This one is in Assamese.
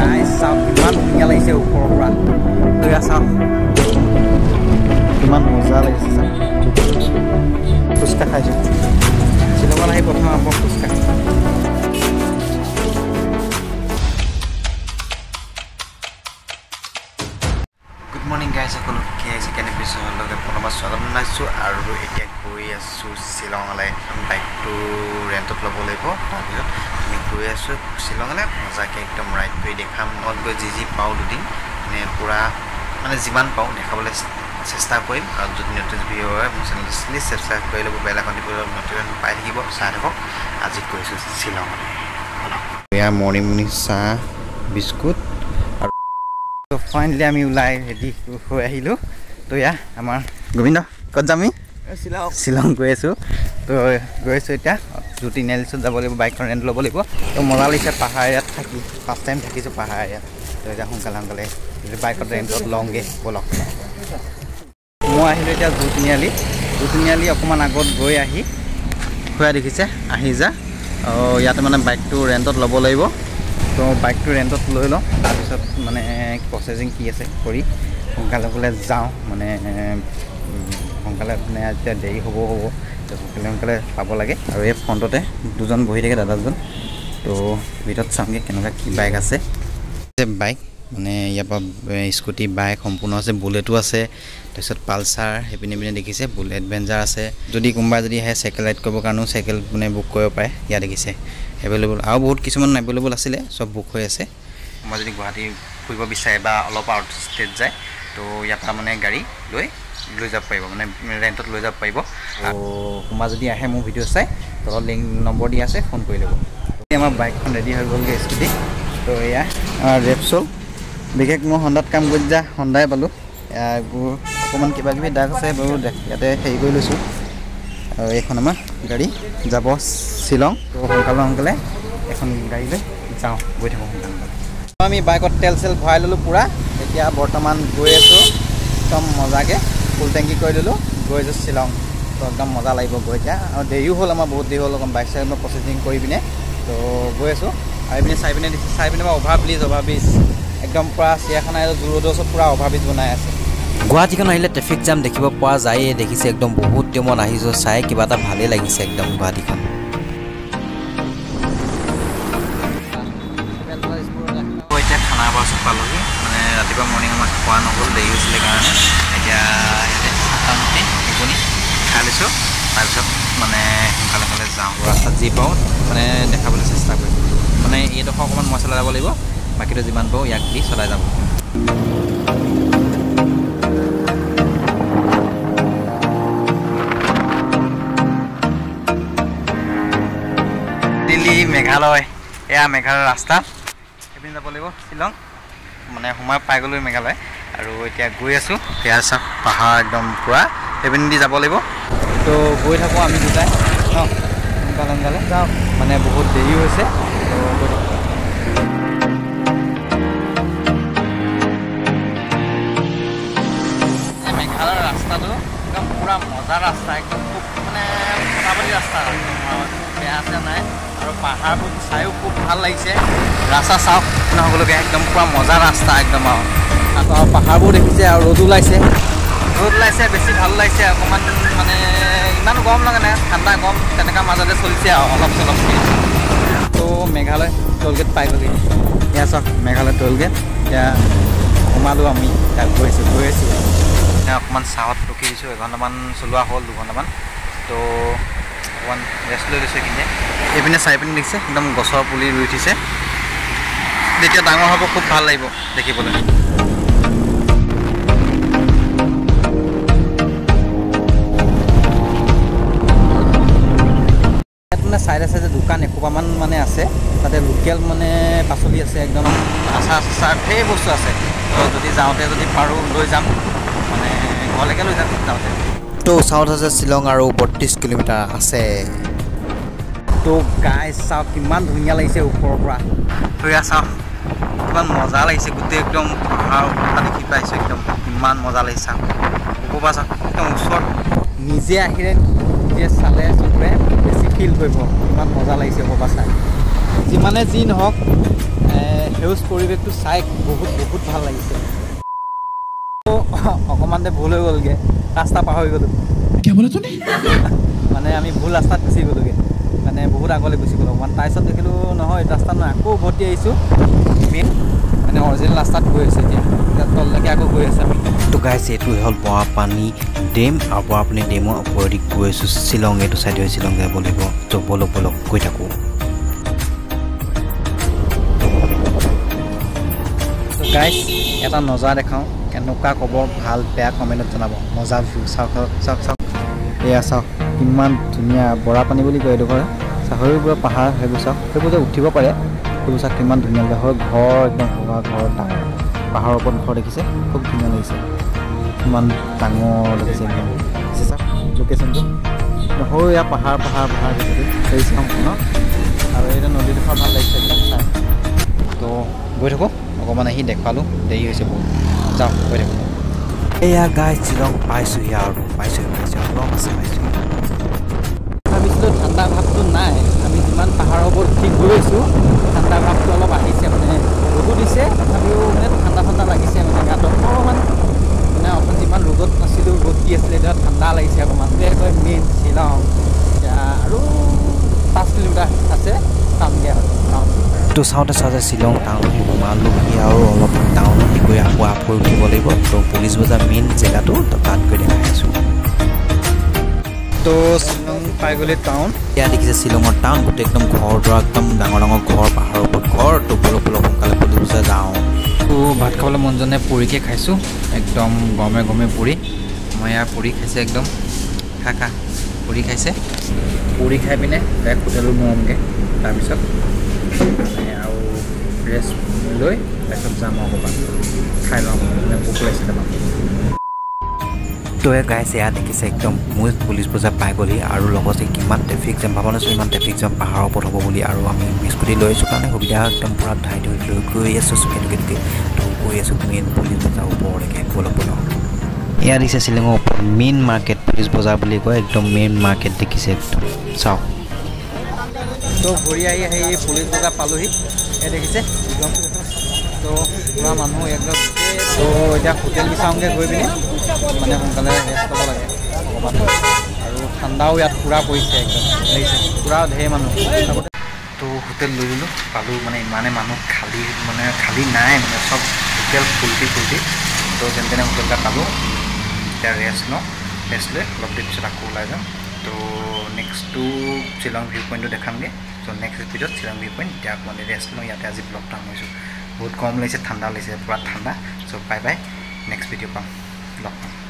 গাইজ চাওক কিমান ধুনীয়া লাগিছে ওপৰৰ পৰা। এয়া চাওক কিমান মজা লাগিছে। চাওক ফুচকা খাইছোঁ, শ্বিলঙত আহি প্ৰথম আকৌ ফুচকা। গুড মৰ্ণিং গাইজ, সকলো কি আহিছে কেনে পিছলৈকে পুনৰবাৰ স্বাগতম জনাইছোঁ। আৰু এতিয়া গৈ আছোঁ শ্বিলঙলৈ। বাইকটো ৰেণ্টত ল'ব লাগিব, তাৰপিছত আমি গৈ আছোঁ শ্বিলঙলৈ। মজাকৈ একদম ৰাইড কৰি দেখাম। মত গৈ যি যি পাওঁ দুদিন মানে পূৰা মানে যিমান পাওঁ দেখাবলৈ চেষ্টা কৰিম। আৰু যদি নতুন ভিডিঅ' হয় মোৰ চেনেলটো প্লিজ ছাবস্ক্ৰাইব কৰি ল'ব, বেল আইকন টিপি নটিফিকেশ্যন পাই থাকিব। চাই থাকক। আজি গৈছোঁ শ্বিলঙলৈ। এয়া মৰ্ণিং মৰ্ণিং চাহ বিস্কুট। তো ফাইনেলি আমি ওলাই ৰেডি হৈ আহিলোঁ। তো এয়া আমাৰ গোবিন্দ, ক'ত যাম আমি? শ্বিলং শ্বিলং গৈ আছোঁ। তো গৈ আছোঁ এতিয়া জু তিনিআলিত যাব লাগিব, বাইকখন ৰেণ্ট ল'ব লাগিব। তো মজা লাগিছে পাহাৰ ইয়াত থাকি, ফাৰ্ষ্ট টাইম থাকিছোঁ পাহাৰ ইয়াত। তো এতিয়া সোনকালে সোনকালে বাইকত ৰেণ্টত লওঁগৈ, ব'লক। মই আহিলোঁ এতিয়া জু তিনিআলি। জু তিনিআলি অকণমান আগত গৈ আহি খুৰা দেখিছে আহি যা। ইয়াতে মানে বাইকটো ৰেণ্টত ল'ব লাগিব। তো বাইকটো ৰেণ্টত লৈ লওঁ, তাৰপিছত মানে প্ৰচেছিং কি আছে কৰি সোনকালে সোনকালে যাওঁ। মানে সোনকালে মানে এতিয়া দেৰি হ'ব হ'ব, তো সোনকালে সোনকালে পাব লাগে। আৰু এই ফ্ৰণ্টতে দুজন বহি থাকে, দাদা দুজন। তো ভিতৰত চাওঁগৈ কেনেকুৱা কি বাইক আছে। বাইক মানে ইয়াৰ পৰা স্কুটি বাইক সম্পূৰ্ণ আছে, বুলেটো আছে, তাৰপিছত পালচাৰ সেইপিনে পিনে দেখিছে, বুলেট এডভেঞ্চাৰ আছে। যদি কোনোবাই যদি আহে চাইকেল ৰাইড কৰিবৰ কাৰণেও চাইকেল মানে বুক কৰিব পাৰে। ইয়াত দেখিছে এভেইলেবল, আৰু বহুত কিছুমান এভেইলেবল আছিলে, চব বুক হৈ আছে। কোনোবা যদি গুৱাহাটী ফুৰিব বিচাৰে বা অলপ আউট ষ্টেট যায়, তো ইয়াৰ পৰা মানে গাড়ী লৈ লৈ যাব পাৰিব, মানে ৰেণ্টত লৈ যাব পাৰিব। আৰু কোনোবা যদি আহে মোৰ ভিডিঅ' চাই, তলত লিংক নম্বৰ দিয়া আছে, ফোন কৰি ল'ব। আমাৰ বাইকখন ৰেডি হৈ গ'লগৈ, স্কুটি। তো এয়া আমাৰ ৰেপচল। বিশেষ মই হণ্ডাত কাম কৰি যা হণ্ডাই পালোঁ। এইবোৰ অকণমান কিবা কিবি দাগ আছে বাৰু, ইয়াতে হেৰি কৰি লৈছোঁ। আৰু এইখন আমাৰ গাড়ী যাব শ্বিলং। তো সোনকালে সোনকালে এখন গাড়ী লৈ যাওঁ, গৈ থাকোঁ সোনকালে সোনকালে। আমি বাইকত তেল চেল ভৰাই ল'লোঁ পূৰা। এতিয়া বৰ্তমান গৈ আছোঁ একদম মজাকৈ, ফুল টেংকি কৰি ল'লোঁ, গৈ আছোঁ শ্বিলং। তো একদম মজা লাগিব গৈ এতিয়া। আৰু দেৰিও হ'ল আমাৰ, বহুত দেৰি হ'ল, অকণ বাইক চাইক প্ৰচেছিং কৰি পিনে তো গৈ আছোঁ। আৰু এইপিনে চাই পিনে দিছে, চাই পিনে অভাৰ ব্ৰিজ, অভাৰ ব্ৰিজ একদম পূৰা চিৰিয়াখানা জু ৰোডৰ ওচৰত পূৰা অভাৰ ব্ৰিজ বনাই আছে। গুৱাহাটীখন আহিলে ট্ৰেফিক জাম দেখিব পোৱা যায়েই। দেখিছে একদম বহুত টাইমত আহিছোঁ, চাই কিবা এটা ভালেই লাগিছে একদম গুৱাহাটীখন। এতিয়া খানাৰ ওচৰত পালোহি। মানে ৰাতিপুৱা মৰ্ণিং আমাৰ খোৱা নগ'ল, দেৰি হৈছিলে কাৰণে। এতিয়া ইয়াতে মোটামুটি ঘুগুনি খাই লৈছোঁ, তাৰপিছত মানে সোনকালে সোনকালে যাওঁ। ৰাস্তাত যি পাওঁ মানে দেখাবলৈ চেষ্টা কৰিম। মানে এইডোখৰ অকণমান মই চলাই যাব লাগিব, বাকীটো যিমান পাৰোঁ ইয়াক দি চলাই যাব। দিল্লী মেঘালয়, এয়া মেঘালয় ৰাস্তা, সেইপিনে যাব লাগিব শ্বিলং। মানে সোমাই পাই গ'লোঁ মেঘালয়। আৰু এতিয়া গৈ আছোঁ। সেয়া চাওক পাহাৰ একদম পূৰা, সেইপিনে দি যাব লাগিব। তো গৈ থাকোঁ আমি দুটাই ন, সোনকালে সোনকালে যাওঁ, মানে বহুত দেৰি হৈছে। তো গৈ থাকোঁ। মেঘালয়ৰ ৰাস্তাটো একদম পূৰা মজা ৰাস্তা, একদম খুব মানে ফটাফটি ৰাস্তা, বেয়া আছে নাই। আৰু পাহাৰবোৰ চায়ো খুব ভাল লাগিছে। ৰাস্তা চাওক সকলোকে, একদম পূৰা মজা ৰাস্তা একদম। আৰু পাহাৰবোৰ দেখিছে, আৰু ৰ'দ ওলাইছে, ৰ'দ ওলাইছে, বেছি ভাল লাগিছে। অকণমান মানে ইমানো গৰম লগা নাই, ঠাণ্ডা গৰম তেনেকুৱা মাজতে চলিছে আৰু অলপ চলপকৈ। তো মেঘালয় টোলগেট পাই গ'লি। এয়া চাওক মেঘালয় টোলগেট। এতিয়া সোমালোঁ আমি, তাত গৈছোঁ গৈ আছোঁ। এতিয়া অকণমান চাহত ৰখি দিছোঁ, এঘণ্টামান চলোৱা হ'ল, দুঘণ্টামান। তো অকণমান ৰেষ্ট লৈ লৈছোঁ এইখিনিতে। এইপিনে চাই পিনে দেখিছে একদম গছৰ পুলি ৰুই উঠিছে। যেতিয়া ডাঙৰ হ'ব খুব ভাল লাগিব দেখিবলৈ। ইয়াত মানে চাইডে চাইডে দোকান এসোপামান মানে আছে, তাতে লোকেল মানে পাচলি আছে, একদম আচাৰ চাচাৰ ঢেৰ বস্তু আছে। তো যদি যাওঁতে যদি পাৰোঁ লৈ যাম, মানে ঘৰলৈকে লৈ যাম যাওঁতে। তো চাউথ আছে শ্বিলং আৰু 32 কিলোমিটাৰ আছে। তো গাইজ চাওক কিমান ধুনীয়া লাগিছে ওপৰৰ পৰা। তো এয়া চাওক কিমান মজা লাগিছে, গোটেই একদম পাহাৰৰ কথা দেখি পাইছোঁ, একদম কিমান মজা লাগিছে। চাওক ওপৰৰ পৰা চাওক একদম ওচৰত, নিজে আহিলে নিজে চালে চকুৰে বেছি ফিল কৰিব, কিমান মজা লাগিছে ওপৰৰ পৰা চাই। যিমানে যি নহওক সেউজ পৰিৱেশটো চাই বহুত বহুত ভাল লাগিছে। অকণমানতে ভুল হৈ গ'লগৈ, ৰাস্তা পাহৰি গ'লোঁ, মানে আমি ভুল ৰাস্তাত গুচি গ'লোগৈ, মানে বহুত আগলৈ গুচি গ'লোঁ অকণমান। তাৰপিছত দেখিলোঁ নহয় ৰাস্তাত নহয়, আকৌ উভতি আহিছোঁ মেইন মানে অৰিজিনেল ৰাস্তাত গৈ আছোঁ এতিয়া, এতিয়া তললৈকে আকৌ গৈ আছোঁ আমি। তো গাইছ এইটো হ'ল বৰাপানী ডেম আৰু বৰাপানী ডেমৰ ওপৰেদি গৈ আছোঁ শ্বিলং, এইটো চাইডে শ্বিলং যাব লাগিব। তো বলক বলক গৈ থাকোঁ। তো গাইছ এটা নজা দেখাওঁ, কেনেকুৱা ক'ব ভাল বেয়া কমেণ্টত জনাব। মজা ভিউ, চাওক চাওক চাওক, এয়া চাওক কিমান ধুনীয়া বৰাপানী বুলি কয় এইডোখৰ। চাহৰিবোৰৰ পাহাৰ সেইবোৰ চাওক, সেইবোৰ যে উঠিব পাৰে সেইবোৰ চাওক কিমান ধুনীয়া লাগে। হয় ঘৰ একদম সভা ঘৰ, ডাঙৰ পাহাৰৰ ওপৰত ঘৰ দেখিছে, খুব ধুনীয়া লাগিছে, ইমান ডাঙৰ লাগিছে একদম। চাওক লোকেশ্যনটো, সৰু এয়া পাহাৰ পাহাৰ পাহাৰ দেখিছে সম্পূৰ্ণ। আৰু এইটো নদীডোখৰ ভাল লাগিছে একদম চাই। তো গৈ থাকোঁ অকণমান, আহি দেখুৱালোঁ, দেৰি হৈছে বহুত, যাওঁ গৈ থাকোঁ। এয়া গাইছ শ্বিলং পাইছোঁহি আৰু পাইছোঁহি পাইছোঁ অলপ আছে পাইছোঁহি। ভাবিছিলোঁ ঠাণ্ডা ভাৱটো নাই, আমি যিমান পাহাৰৰ ওপৰত উঠি গৈ আছোঁ ঠাণ্ডা ভাৱটো অলপ আহিছে, মানে ৰ'দো দিছে তথাপিও মানে ঠাণ্ডা ঠাণ্ডা লাগিছে, মানে গাটো অকণমান মানে অকণ যিমান ৰ'দত নাছিলোঁ ৰ'দ দি আছিলে এতিয়া ঠাণ্ডা লাগিছে অকণমান। কয় মেইন শ্বিলং এতিয়া আৰু 5 কিলোমিটাৰ আছে পামগৈ আৰু টাউন। তো চাওঁতে চাওঁতে শ্বিলং টাউনত সোমালোহি আৰু অলপ টাউনত গৈ আকৌ আপ হৈ উঠিব লাগিব। তো পুলিচ বজাৰ মেইন জেগাটো, তো তাত গৈ দেখাই আছোঁ। তো শ্বিলং পাই গ'লে টাউন, ইয়াত দেখিছে শ্বিলঙৰ টাউন, গোটেই একদম ঘৰ দুৱাৰ, একদম ডাঙৰ ডাঙৰ ঘৰ, পাহাৰৰ ওপৰত ঘৰ। তো বলক বলক সোনকালে পুলিচ বজাৰ যাওঁ। তো ভাত খাবলৈ মন যোৱা নাই, পুৰিকে খাইছোঁ একদম গৰমে গৰমে পুৰি। মই ইয়াৰ পুৰি খাইছে একদম, খা খা পুৰি খাইছে। পুৰি খাই পিনে ডাইৰেক্ট হোটেলত সোমামগৈ, তাৰপিছত আৰু ৰেষ্ট লৈ তাৰপিছত যাম আৰু ক'ৰবাত খাই লওঁ, মানে ভোক লাগিছে তাৰপৰা। তো গাইছ এয়া দেখিছে একদম মই পুলিচ বজাৰ পাই গ'লহি আৰু লগতে কিমান ট্ৰেফিক জাম, ভাবা নাছিলোঁ ইমান ট্ৰেফিক জাম পাহাৰৰ ওপৰত হ'ব বুলি। আৰু আমি স্কুটি লৈ আহিছোঁ কাৰণে সুবিধা, একদম পূৰা ধাই ধৰি লৈ গৈ আছোঁ চুকে ঢুকে ঢুকে। তো গৈ আছোঁ মেইন পুলিচ বজাৰ ওপৰলৈকে, বলক বলক। এয়া দেখিছে শ্বিলঙৰ ওপৰত মেইন মাৰ্কেট, পুলিচ বজাৰ বুলি কয়, একদম মেইন মাৰ্কেট দেখিছে একদম চাওক। তো ঘূৰি আহি আহি পুলিচ বজাৰ পালোহি, এই দেখিছে একদম। তো পূৰা মানুহ একদম। তো এতিয়া হোটেল বিচাৰোঁগৈ গৈ পিনে, মানে সোনকালে ৰেষ্ট ল'ব লাগে অকণমান, আৰু ঠাণ্ডাও ইয়াত পূৰা পৰিছে একদম, দেখিছে পূৰা ঢেৰ মানুহ। তো হোটেল লৈ ল'লোঁ, পালোঁ, মানে ইমানে মানুহ খালী, মানে খালী নাই, মানে চব হোটেল ফুলটি ফুলটি। তো যেনে তেনে হোটেল এটা পালোঁ, এতিয়া ৰেষ্ট লওঁ, ৰেষ্ট লৈ অলপ দেৰি পিছত আকৌ ওলাই যাম। তো নেক্সটটো শ্বিলং ভিউ পইণ্টটো দেখামগৈ। ত' নেক্সট ভিডিঅ'ত শ্বিলং ভিউ পইণ্ট। এতিয়া অকণমান ৰেষ্ট লওঁ, ইয়াতে আজি ব্লগটো সামৰিছোঁ। বহুত গৰম লাগিছে, ঠাণ্ডা লাগিছে, পূৰা ঠাণ্ডা। So bye bye, next video পাম, লগ পাম।